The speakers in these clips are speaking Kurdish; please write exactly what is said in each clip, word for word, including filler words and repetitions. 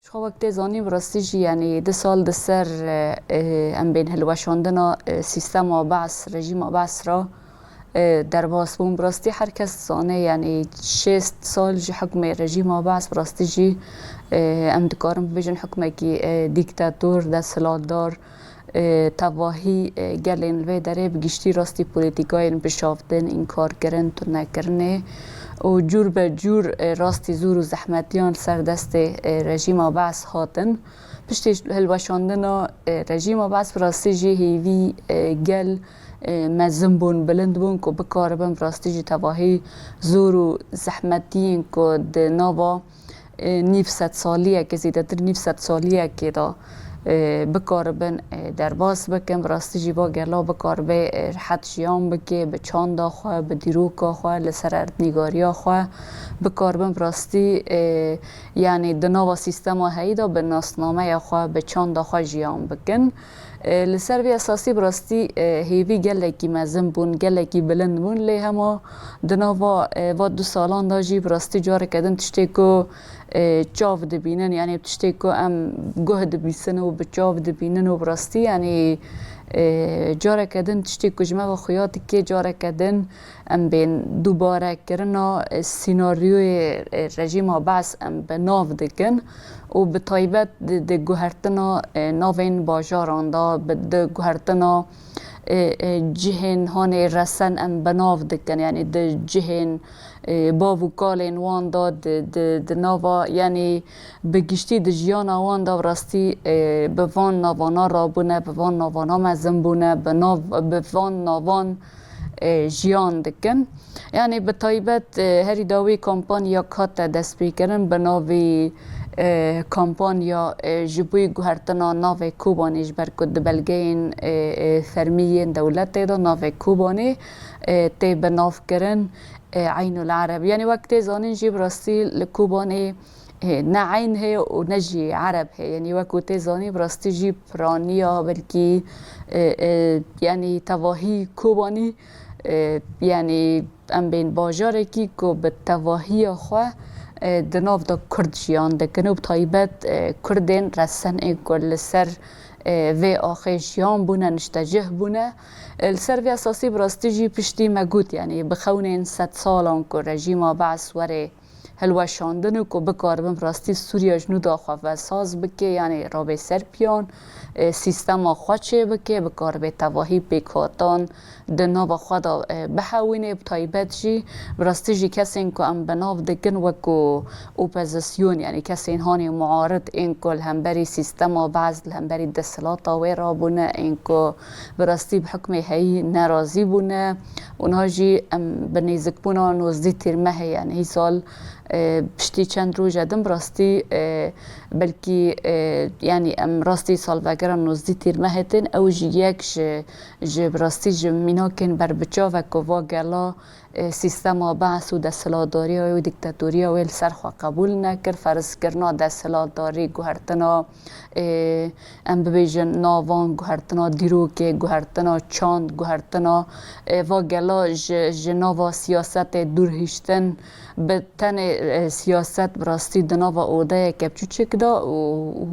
Xwe wek tê zanîn, bi rastî jî, yanî du sal di ser, e, em bên hilweşandina, e, sîstema Be's, rejîma Be's re, e, derbas bûn. Bi rastî her kes dizane, yanî şêst sal ji hikmê rejîma Be's, bi rastî jî, e, em dikarin bibêjin hikmekî, e, dîktator, desthilatdar, e, tevahî, e, gelên li vê derê bi giştî rastî polîtîkayên bişaftin, înkarkirin, tunekirinê û cûr be cûr, e, rastî zor û zehmetiyan li ser destê, e, rejîma Be's hatin. Piştî hilweşandina, e, rejîma Be's bi rastî jî hêvî, e, gel, e, mezin bûn, bilind bûn ku bikaribin bi rastî jî tevahî zor û zehmetiyên ku di nava e, nîv sedsaliyekê, zêdetir nîv sedsaliyekê de, e, bikaribin, e, derbas bikin. Bi rastî jî va gela bikaribe, e, rihet jiyan bike, bi çanda xwe, bi dîroka xwe, li ser erdnîgariya xwe bikaribin. Bi rastî, e, yanî di nava sîstema heyî de bi nasnameya xwe, bi çanda xwe jiyan bikin. E, li ser vê esasî bi rastî, e, hêvî gelekî mezin bûn, gelekî bilind bûn, lê hema di nava, e, va du salan de jî bi rastî careke din tiştê ku, e, çav dibînin, yanî tiştê ku em guh dibîsin û bi çav dibînin û bi rastî, yanî, e, careke din tiştê ku ji me ve xuya dike, careke din em bên dubare kirina, e, sînaryoyê, e, rejîma Be's em bi nav dikin û bi taybet di, di guhertina, e, navên bajaran de, bi, di guhertina, e, e, cihên hanê resen em bi nav dikin, yanî di cihên, e, bav û kalên wan de, di, di, di nava, yanî bi giştî di jiyana wan de bi rastî, e, bi van navana rabûne, bi van navana mezin bûne, bi nav, bi van navan, e, jiyan dikin. Yanî bi taybet, e, herî dawî kampanyek hate destpêkirin bi navê, e, kampanya, e, ji bo guhertina navê Kobanê, ji ber ku di belgeyên, e, e, fermî yên dewletê de navê Kobanê, e, tê bi nav kirin, e, Eynul Ereb. Yanî wek tê zanîn jî bi rastî li Kobanê, e, ne eyn heye û ne jî ereb heye. Yanî wek ku tê zanîn bi rastî jî piraniya belkî, e, e, yanî tevahî Kobanî, e, yanî em bên bajarekî ku bi tevahiya xwe, e, di nav de Kurd jiyan dikin û bi taybet, e, Kurdên resen ên ku li ser, e, vê axê jiyan bûne, niştecih bûne. E, li ser vê esasî bi rastî jî piştî me got, yanî bi xewnên sedsalan ku rejîma Be's were hilweşandin û ku bikaribin bi rastî Sûriye ji nû de xwe vesaz bike, yanî rabe ser piyan, e, sîstema xwe çêbike, bikaribe tevahî pêkhatan di nava xwe de, e, bihewîne, bi taybet jî bi rastî jî kesên ku em bi nav dikin wekû opozîsyon, yanî kesên hanê muarid ên ku li hemberî sîstema Be's, li hemberî desthilata wê rabûne, ên ku bi rastî bi hikmê heyî nerazî bûne û niha jî em bi nêzikbûna nozdeh tîrmehê, yanî hî sal, e, piştî çend roje din bi rastî, e, belkî, e, yanî em rastî salvegera nozdeh tîrmehê tên, ew jî yek ji, ji bi rastî ji mînakên berbiçav e ku va gela, e, sîstema Be's û desthilatdariya wê û dîktatoriya wê li ser xwe qebûl nekir, ferzkirina desthilatdarî, guhertina, e, em bibêjin, navan, guhertina dîrokê, guhertina çand, guhertina, e, va gela ji, ji nava siyasetê dûr hiştin, bi tenê, e, siyaset bi rastî di nava odeyeke piçûçik de û,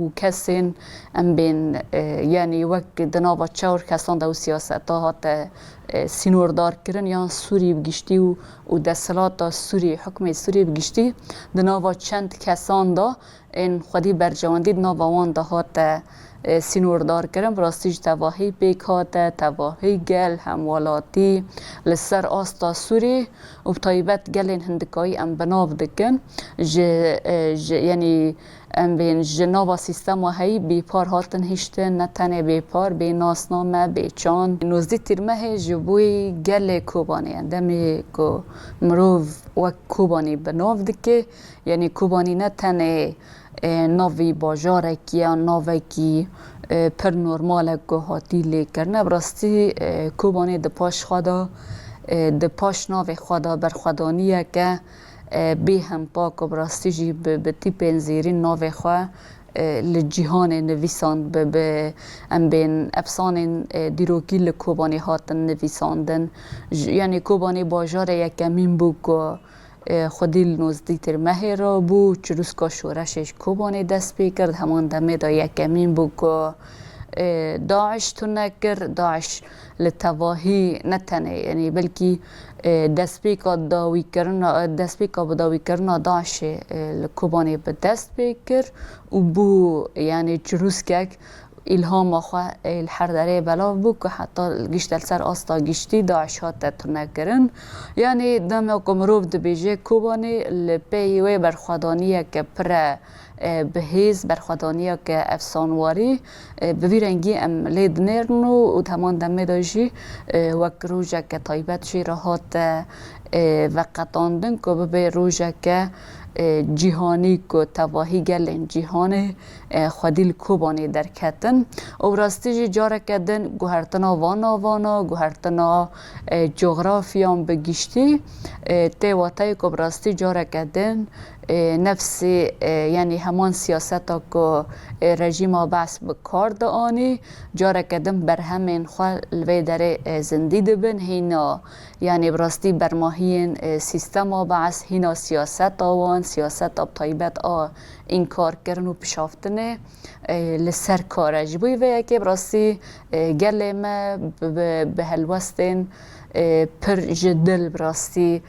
û kesên em bên, e, yanî wek di nava çar kesan de ew siyaseta hate, e, sînordarkirin, yan Sûrî bi giştî û, û desthilata Sûrî, hukmê Sûrî bi giştî di nava çend kesan de ên xwedî berjewendî di nava wan de hate, e, sînordarkirin, bi rastî ji tevahî pêk hate, tevahî gel, hemwelatî li ser asta Sûrî û bi taybet gelên hindikayî em bi nav dikin. Ji, e, ji, yanî em bên ji nava sîstema heyî bêpar hatin hiştin, ne tenê bêpar, bê nasname, bê çand. Nozdeh tîrmehê ji bo gelê Kobanê, demê ku mirov wek Kobanî bi nav dike, yanî Kobanî ne tenê, e, navî bajarekî ya navekî, e, pir normal e ku hatî lêkirine. Bi rastî, e, Kobanê di paş xwe de, e, di paş navê xwe de berxwedaniyeke, e, bê hempa ku bi rastî jî bi, bi tîpên zêrîn navê xwe, e, li cîhanê nivîsand, bi, bi em bên efsanên, e, dîrokî li Kobanê hatin nivîsandin. Ji, yanî Kobanê bajarê yekemîn bû ku e, xwedî li nozdî têr mehê re bû, çirûska şoreşê ji Kobanê dest pê kir, di heman demê de yekemîn bû ku, e, DAIŞ tune kir. DAIŞ li tevahî ne tenê, yanî belkî, e, destpêka dawîkirina, destpêka bi dawîkirina DAIŞê, e, li Kobanê bi dest pê kir û bû, yanî çirûskek îlhama xwe, e, li her derê belav bû ku heta gişte li ser asta giştî DAIŞ hate tunekirin. Yanî dema ku mirov dibêje Kobanê li pey wê berxwedaniyeke pire, e, bihêz, berxwedaniyeke efsanwarî, e, bi vî rengî em lê dinêrin û, û di heman demê de jî, e, wek rojeke taybet jê re hate, e, veqetandin ku bibe rojeke, e, cîhanî ku tevahî gelên cîhanê, e, xwedî li Kobanê derketin. Û bi rastî jî careke din guhertina van navana, guhertina, e, coxrafiyan bi giştî, e, tê wateyê ku bi rastî careke din, e, nefsê, e, yanî heman siyaseta ku, e, rejîma Be's bi kar dianî, careke din berhemên xwe li vê derê, e, zindî dibin. Hîna, yanî bi rastî bermahiyên, e, sîstema Be's, hîna siyaseta wan, siyaseta bi taybet a înkarkirin û pişaftinê, e, li ser kar e. Ji bo vê yekê bi rastî, e, gelê me bi, bi, bi helwestên, e, pir ji dil bi rastî,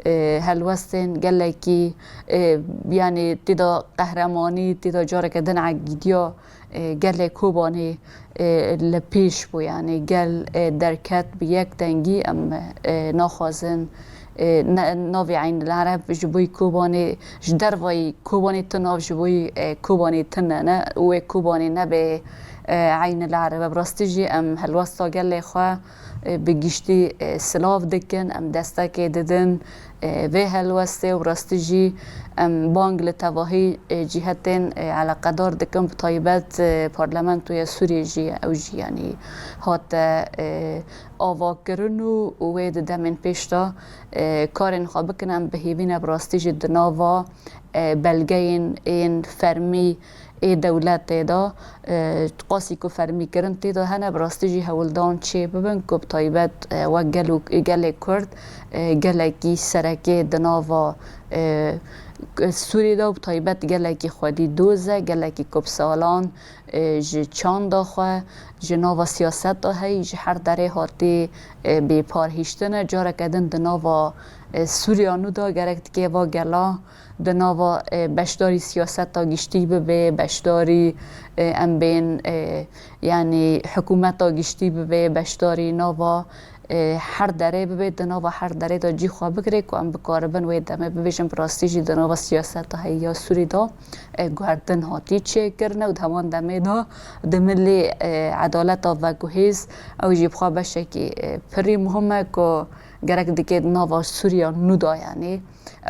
e, helwestên gelekî, e, yanî tê de qehremanî, tê de careke din egîdiya, e, gelê Kobanê, e, li pêş bû. Yanî gel, e, derket bi yek dengî em, e, naxwazin, e, ne, navê Eynil Ereb ji bo Kobanê, ji dervayî Kobanê tu nav ji bo, e, Kobanê tune ne, wê Kobanê nebe, e, Eynil Ereb e. Bi rastî jî em helwesta gelê xwe, e, bi giştî, e, silav dikin, em destekê didin, e, vê helwestê û rastî jî em bang li tevahî, e, cîhetên, e, eleqedar dikin, bi taybet, e, Parlamentoya Sûriyê jî, ew jî, yanî hate, e, avakirin û, û wê di demên pêş de, e, karên xwe bikin. Em bi hêvî ne bi rastî jî di nava, e, belgeyên ên fermî ê dewletê de, e, qasî ku fermîkirin tê de hene, bi rastî jî hewldan çê bibin ku bi taybet, e, wek gel û, gelê Kurd, e, gelekî serekê di nava, e, Sûriyê de û bi taybet gelekî xwedî doz e, gelekî ku bi salan, e, ji çanda xwe, ji nava siyaseta heyî, ji her derê hatî, e, bêparhiştin e. Careke din di nava, e, Sûriya nû de gerek dikê va gela di nava, e, beşdarî siyaseta giştî bibe, beşdarî, e, em bên, e, yanî hikûmeta giştî bibe, beşdarî nava, e, her derê bibe, di nava her derê de cî xwe bigire ku em bikaribin wê demê bibêjin bi rastî jî di nava siyaseta heyî ya Sûrî de, e, guhertin hatî çêkirin û di heman demê de di milê, e, edaleta veguhêz ew jî bi xwe beşekî, e, pirî muhim e ku gerek dike di nava Sûriya nû de, yanî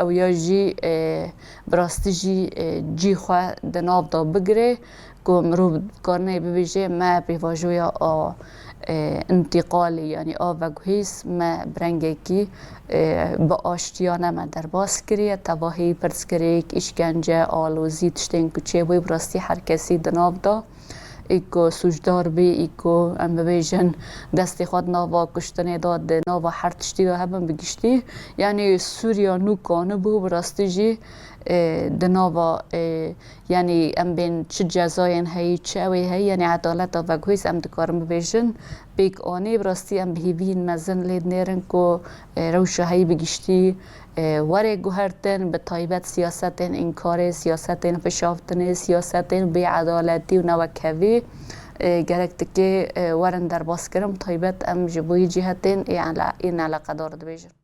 ew ya jî, e, bi rastî jî, e, cî xwe di nav de bigire ku mirov karine bibêje me pêvajoya a, e, întîqalê, yanî a veguhêz me bi rengekî, e, bi aştiya ne me derbas kiriye, tevahî pirsgirêk, îşkence, alozî, tiştên ku çêbûyî bi rastî her kesî di nav de. Î ku sûcdar bî, î ku em bibêjin destê xwe di nava kuştinê de, di nava her tiştî de hebin bi giştî. Yanî Sûriya nû kanibû bi rastî jî, e, di nava, e, yanî em bên çi cezayên heyî, çi ew ê heyî, yanî edaleta veguhêz em dikarin bibêjin pêk anî. Bi rastî em bi hêviyên mezin lê dinêrin ku, e, rewşa heyî bi giştî, e, were guhertin, bi taybet siyasetên înkarê, siyasetên pişaftinê, siyasetên bêedaletî û newekhevî, e, gerek dike, e, werin derbaskirin. Bi taybet em ji bo yî cîhetên ê ele-, ên eleqedar dibêjin.